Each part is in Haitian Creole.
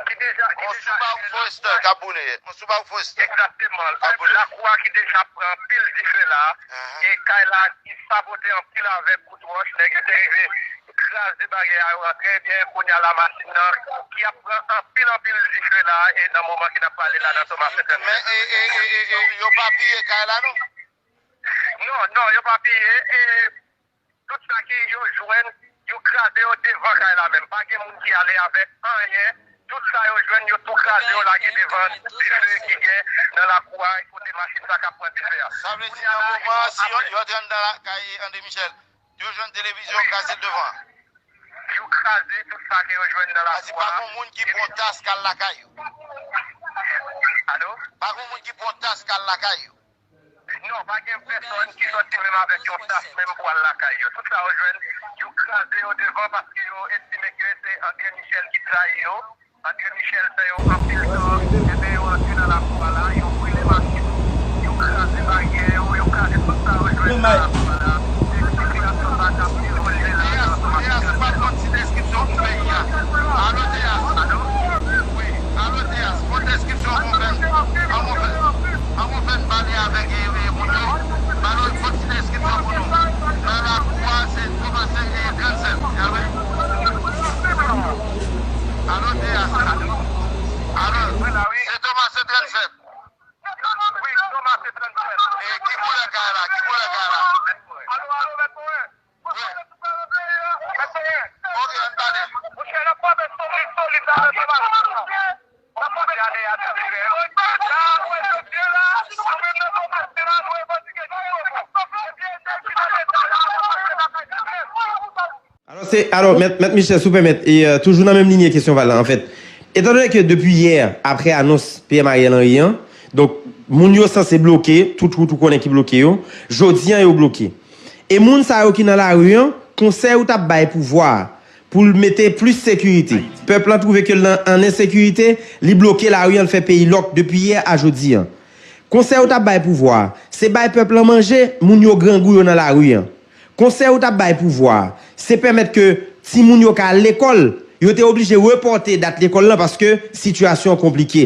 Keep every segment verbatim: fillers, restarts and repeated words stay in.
Ki deja, ki deja. Yon soubak forestè k ap boule. Yon soubak forestè. Egzakteman. K ap boule. Lakou a ki deja pran anpil dife la. E kay la ki sabote anpil avèk kout wòch. Nèg yo te rive kraze baryè a yo an trè byen. Kounye a la machin nan ki ap pran anpil, anpil dife la. E nan moman ke n ap pale la nan Thomas Saint-André. Men e, e, e, e, e, yo pa piye kay la, non? Non, non, yo pa piye. E tout sa ki yo jwenn, yo kraze yo devan kay la menm. Pa gen moun ki ale avèk anyen. Tout sa yo jwenn, yo tou kraze, yo lage devan dife ki gen nan lakou a, kote machin sa k ap pran dife a. Sa vle di nan moman an, si yo, yo te anndan lakay André Michel, yo jwenn televizyon, wi, kraze l devan. Yo kraze tout sa ke yo jwenn nan lakou a. Sa di pa gon moun ki pran tas k al lakay yo. Alo? Pa gon moun ki pran tas k al lakay yo. Non, pa gen pèsòn ki sòti menm avèk yon tas menm pou al lakay yo. Tout sa yo jwenn, yo kraze yo devan paske yo estime ke se André Michel ki trayi yo. André Michel fè yo anpil tò, epi yo antre nan lakou a la, yo brile machin, yo kraze baryè yo, yo kraze tout sa yo jwenn nan lakou a la. Se sitiyasyon sa k ap devlope la nan Thomas Saint-André. Alo, Teyas. Alo, Teyas. Wi. Alo, Teyas. Fon deskripsyon pou fè n. An mwen fè, an mwen fè n pale avèk, e, e, moun yo. Ba nou fon ti deskripsyon pou nou. Nan lakou a, se Thomas Saint-André trannsèt. Alo. Alo, Teyas. Alo. Se Thomas Saint-André trannsèt. Wi, Thomas Saint-André trannsèt. E ki koulè kay la? Ki koulè kay la? Alo, alo, mèt mwen. Wi. Mèt mwen. Ok, ann pale. Monchè, n ap frape solid, solid la nan Thomas Saint-André. N ap frape solid. Alò, se, alò, mèt, mèt Michel, si w pèmèt, e, euh, toujou nan menm lignée kesyon Val la, anfèt. Etandone ke depi yè, aprè anons P M Ariel Henry an, donk, moun yo sanse bloke, tout wout ou konnen ki bloke yo, jodi an yo bloke. E moun sa yo ki nan lari an, konsèy ou t ap bay pouvwa a pou l mete plis sekirite. Pèp lan twouve ke l nan, an ensekirite, li bloke lari an, l fè peyi lòk depi yè a jodi an. Konsèy ou t ap bay pouvwa a, se bay pèp lan manje, moun yo grangou yo nan lari an. Konsèy ou t ap bay pouvwa a, se pèmèt ke timoun yo ka al lekòl, yo te oblije repòte dat lekòl lan paske sitiyasyon an konplike.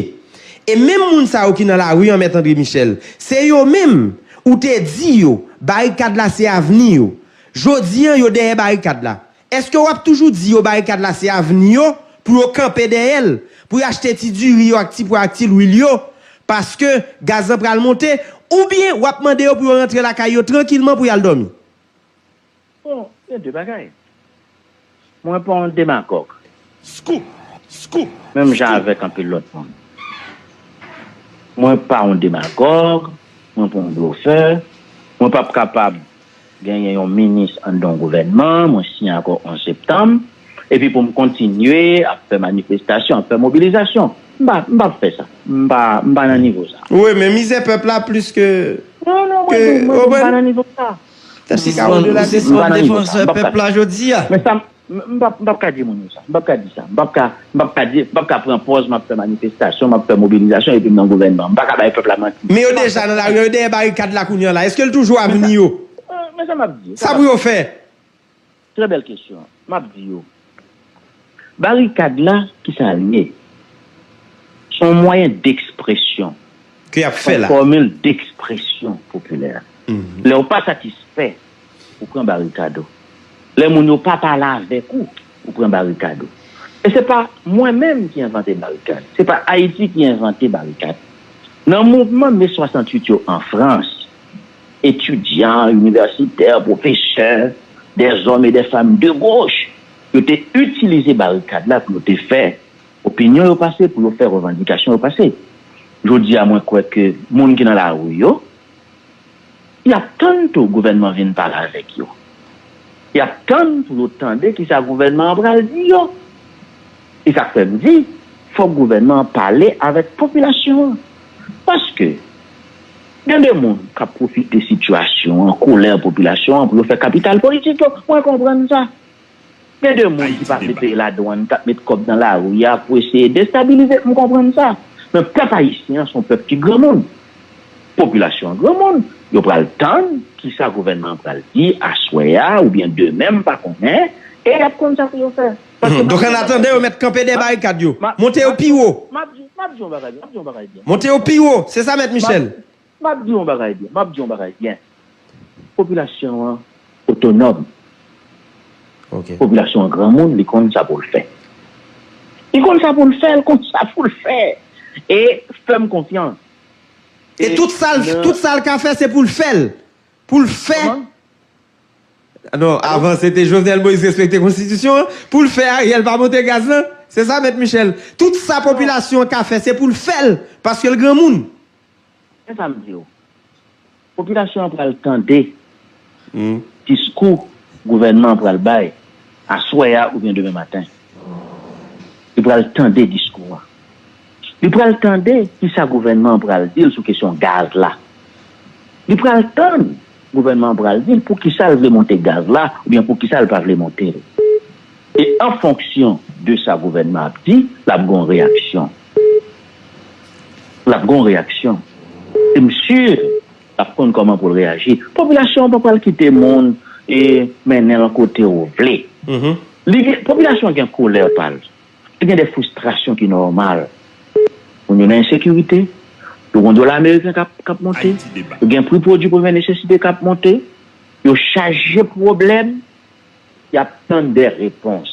E menm moun sa yo ki nan lari an, Mèt André Michel, se yo menm ou te di yo, barikad la se avni yo. Jodi an, yo dèyè barikad la. Èske w ap toujou di yo barikad la se avni yo, pou yo kanpe dèyè l, pou y achte ti diri yo ak ti pwa ak ti lwil yo, paske gaz lan pral monte, oubyen w ap mande yo pou yo rantre lakay yo trankilman pou y al dòmi? Bon, gen de bagay. Mwen pa yon demagòg. Scoop! Scoop! Menm jan avèk anpil lòt moun. Mwen pa yon demagòg, mwen pa yon blofè, mwen p ap kapab genyen yon minis anndan yon gouvènman, mwen siyen akò onz septanm, epi pou m kontinye ap fè manifestasyon, ap fè mobilizasyon. M pa, m p ap fè sa. M pa, m pa nan nivo sa. Ou renmen mizè pèp la plis ke... Non, non, mwen, mwen, mwen pa nan nivo sa. Tèt li ka wole la. Ou se sispann defansè pèp la jodi a. Men sa, m, m p ap, m p ap ka di moun yo sa. M p ap ka di sa. M p ap ka, m p ap ka di, m p ap ka pran pòz, m ap fè manifestasyon, m ap fè mobilizasyon, epi m nan gouvènman. M pa ka bay pèp la manti. Men yo deja nan lari, yo dèyè barikad la kounye a la. Èske l toujou avni yo? Euh, men sa m ap di yo. Sa pou yo fè? Trè bèl kesyon. M ap di yo. Barikad la, ki sa l ye? Se yon mwayen dekspresyon. Ke y ap fè la. Se yon fòmil dekspresyon popilè. Lè w pa satisfè, ou pran barikad ou. Lè moun yo pa pale avèk ou, ou pran barikad ou. E se pa mwen menm ki envante barikad. Se pa Ayiti ki envante barikad. Nan mouvman me swasanntuit yo an Frans, etidyan, inivèsitè, pwofesè, des hommes et des femmes de gauche, yo te itilize barikad la pou yo te fè opinyon yo pase, pou yo fè revandikasyon yo pase. Jodi a, mwen kwè ke moun ki nan lari yo, y ap tann tou gouvènman vin pale avèk yo. Y ap tann pou yo tande kisa gouvènman an pral di yo. E sa k fè m di, fòk gouvènman an pale avèk popilasyon an. Paske, gen de moun k ap pwofite sitiyasyon an, kolè popilasyon an pou yo fè kapital politik yo. Mwen konprann sa. Gen de moun ki pa vle peye ladwann, k ap met kòb nan lari a pou eseye destabilize, m konprann sa. Men pèp ayisyen an se yon pèp ki granmoun. Popilasyon an granmoun. Yo pral tann kisa gouvènman an pral di aswè a oubyen demen, m pa konnen, e y ap konn sa pou yo fè. Paske m ap di yon bagay. Donk, an atandan, yo mèt kanpe dè barikad yo. Monte yo pi wo. M ap di, m ap di yon bagay, m ap di yon bagay byen. Monte yo pi wo. Se sa, Mèt Michel. M ap di yon bagay byen. M ap di yon bagay byen. Popilasyon an otonòm. Popilasyon an granmoun, li konn sa pou l fè. Li konn sa pou l fè, l konn sa pou l fè. E fè m konfyans. E tout sa l, tout sa l ka fè, se pou l fè l. Pou l fè. Non, avan, se te Jovenel Moïse respekte konstitisyon an. Pou l fè Ariel pa monte gaz lan. Se sa, Mèt Michel. Tout sa popilasyon an ka fè, se pou l fè l. Paske l granmoun. Men sa m di w. Popilasyon an pral tande diskou gouvènman an pral bay aswè a oubyen demen maten. Li pral tande diskou a. Li pral tande kisa gouvènman an pral di l sou kesyon gaz la. Li pral tann gouvènman an pral di l poukisa l vle monte gaz la oubyen poukisa l pa vle monte l. E an fonksyon de sa gouvènman ap di, l ap gen yon reyaksyon. L ap gen yon reyaksyon. E m si l ap konn kòman pou l reyaji. Popilasyon an pa pral kite moun e mennen l kote w vle. Li gen, popilasyon an gen kolè pa l. Li gen de fristrasyon ki nòmal. Moun yo nan ensekirite, yo gen dola ameriken k ap, k ap monte, yo gen pri pwodui premyè nesesite k ap monte, yo chaje pwoblèm, y ap tann de repons.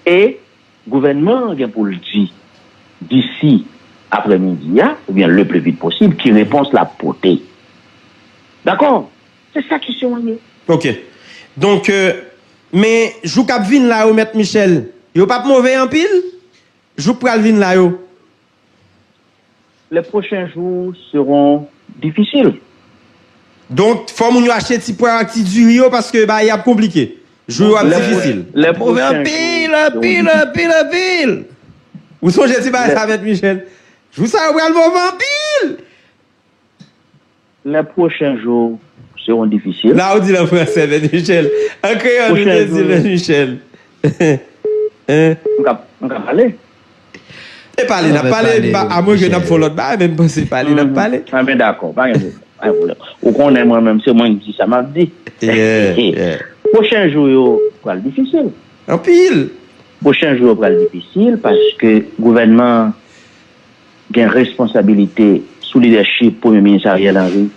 E gouvènman an gen pou l di, disi aprèmidi a, oubyen le plus vite possible, ki repons l ap pote. Dakò? Se sa kesyon an ye. Ok. Donk, euh, men jou k ap vin la yo, Mèt Michel, yo p ap move anpil? Jou k pral vin la yo? Les prochains jours seront difficiles. Donk, fò moun yo achte ti pwa ak ti diri yo paske bagay ap konplike. Jou yo ap difisil. Move anpil, anpil, anpil, anpil. Ou sonje ti bagay sa, Mèt Michel? Jou sa yo pral move anpil. Les prochains jours seront difficiles. La, ou di l an fransè, Mèt Michel. An kreyòl, ou te di l, Mèt Michel. Hein? M ka, m ka pale? E pale, n ap pale, amwen ke n ap fè lòt bagay, men m panse pale, n ap pale. Ah, ben dakò, pa gen pwoblèm, pa gen pwoblèm. Ou konnen mwen menm, se mwen ki di sa m ap di. Pwochen jou yo pral difisil. Anpil. Pwochen jou yo pral difisil paske gouvènman an gen responsabilite sou lidèchip Premye Minis Ariel Henry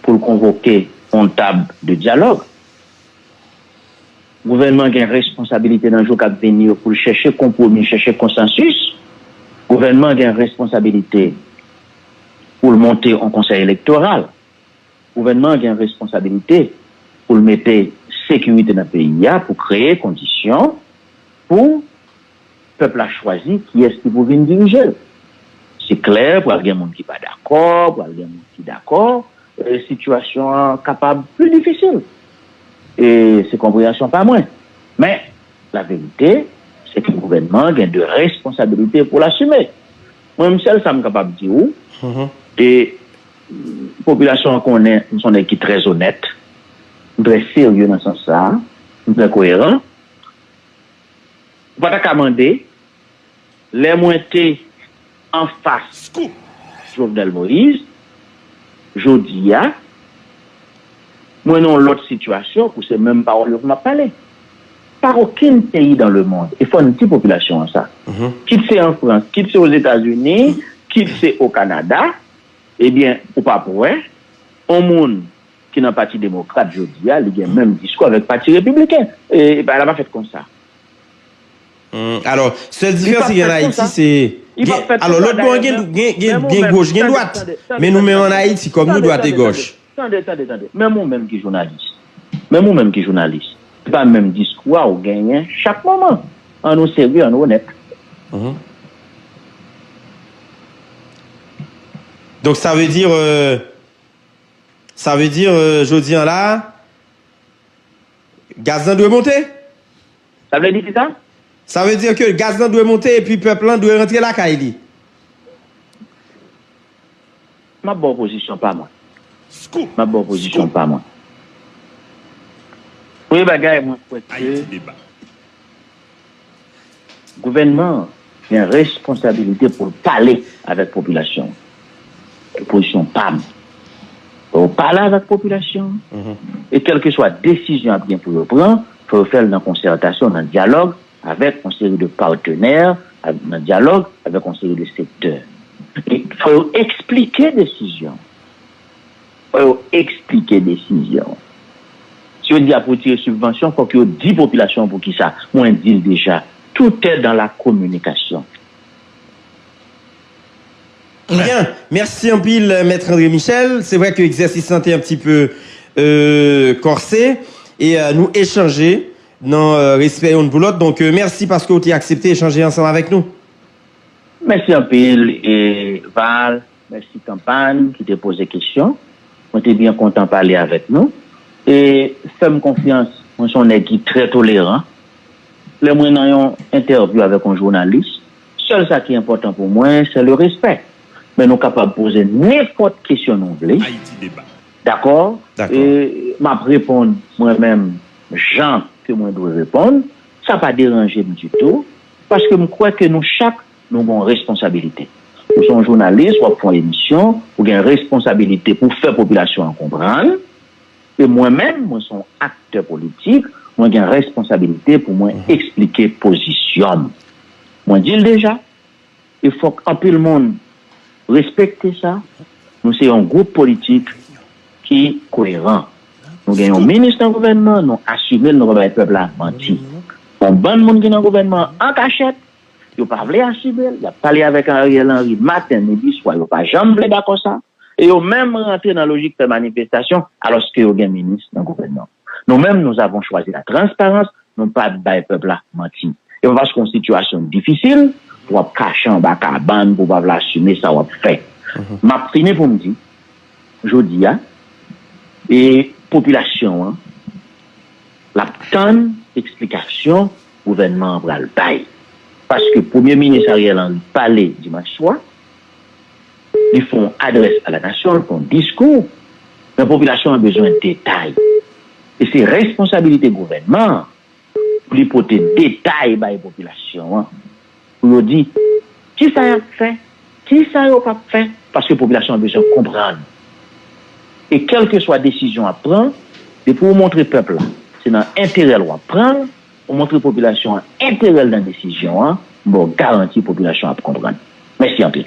pou l konvoke yon tab de dyalòg. Gouvènman an gen responsabilite nan jou k ap vini yo pou l chèche konpwomi, chèche konsansis. Gouvènman an gen responsabilite pou l monte yon konsèy elektoral. Gouvènman an gen responsabilite pou l mete sekirite nan peyi a, pou kreye kondisyon pou pèp la chwazi kiyès ki pou vin dirije l. Se klè, pral gen moun ki pa dakò, pral gen moun ki dakò, e sitiyasyon an kapab pli difisil. E se konpreyansyon pa mwen. Men, laverite, se ke gouvènman an gen de responsabilite pou l asime. Mwen menm, sèl sa m kapab di w, e popilasyon an konnen m se yon nèg ki trè onèt, m trè serye nan sans sa a, m trè koyeran. Ou pa ta ka mande, lè mwen te anfas Jovenel Moïse, jodi a, mwen nan yon lòt sitiyasyon pou se menm pawòl yo pou m ap pale. Pa okenn peyi dans le monde, e fò n di popilasyon an sa, kit se an Frans, kit se Ozetazini, kit se o Kanada, ebyen, ou p ap wè yon moun ki nan Pati Demokrat jodi a, li gen menm diskou avèk Pati Repibliken. E, e bagay la pa fèt konsa. Hmm, alò, sèl diferans ki gen an Ayiti, se, gen, alò, lòt bò an gen, gen, gen, gen goch, gen dwat. Men nou menm an Ayiti, kòm nou dwat e gòch. Tande, tande, tande. Menm ou menm ki jounalis. Menm ou menm ki jounalis. Se pa menm diskou a ou genyen chak moman. An nou serye, an nou onèt. Donk, sa vle di, euh, sa vle di, euh, jodi an la, gaz lan dwe monte? Sa vle di kisa? Sa vle di ke gaz lan dwe monte epi pèp lan dwe rantre lakay li. M ap ba w pozisyon pa mwen. M ap ba w pozisyon pa mwen. Premye bagay, mwen kwè ke gouvènman an gen responsabilite pou l pale avèk popilasyon an. Se pozisyon pa m. Fò yo pale avèk popilasyon an. E kèlkeswa desizyon ap gen pou yo pran, fò yo fè l nan konsètasyon, nan dyalòg, avèk yon seri de patenè, nan dyalòg avèk yon seri de sektè. E fò yo eksplike desizyon. Fò yo eksplike desizyon. Si yo di y ap retire sibvansyon, fòk yo di popilasyon an poukisa. Mwen di l deja, tout est dans la communication. Byen, mèsi anpil, Mèt André Michel. Se vrè ke egzèsis lan te yon ti pe euh, kòse e euh, nou echanje nan euh, respè youn pou lòt. Donk, euh, mèsi paske w te aksepte echanje ansanm avèk nou. Mèsi anpil, e Val, mèsi Kanpan ki te poze kesyon. Mwen te byen kontan pale avèk nou. E fè m konfyans, mwen se yon nèg ki trè toleran. Lè mwen nan yon entèvyou avèk yon jounalis, sèl sa ki enpòtan pou mwen, se le respè. Men nou kapab poze nenpòt kesyon nou vle. Dakò? E m ap reponn mwen menm jan ke mwen dwe reponn. Sa pa deranje m ditou, paske m kwè ke nou chak, nou gen yon responsabilite. Ou se yon jounalis, w ap fè yon emisyon, ou gen responsabilite pou fè popilasyon an konprann. E mwen menm, mwen se yon aktè politik, mwen gen responsabilite pou mwen eksplike pozisyon m. Mwen di l deja, e fòk anpil moun respekte sa, nou se yon gwoup politik ki koeran. Nou gen yon minis nan gouvènman, nou asime l, nou pa bay pèp la manti. Yon bann moun ki nan gouvènman an kachèt, yo pa vle asime l, y ap pale avèk Ariel Henry maten, midi, swa, yo pa janm vle dakò sa. E yo menm rantre nan lojik fè manifestasyon alòske yo gen minis nan gouvènman. Nou menm, nous avons choisi la transparence, nou pa bay pèp la manti. E pa paske yon sitiyasyon difisil, pou w ap kache anba kabann, pou w pa vle asime sa w ap fè. M ap fini pou m di, jodi a, e popilasyon an, l ap tann eksplikasyon gouvènman an pral bay. Paske Premye Minis Ariel Henry pale dimanch swa, li fè yon adrès a la nasyon, li fè yon diskou, men popilasyon an bezwen detay. E se responsabilite gouvènman an pou li pote detay bay popilasyon an, pou yo di kisa y ap fè, kisa yo p ap fè, paske popilasyon an bezwen konprann. E kèlkeswa desizyon w ap pran, depi w montre pèp la se nan enterè l w ap pran l, ou montre popilasyon an enterè l nan desizyon an, m ba w garanti popilasyon an ap konprann. Mèsi anpil.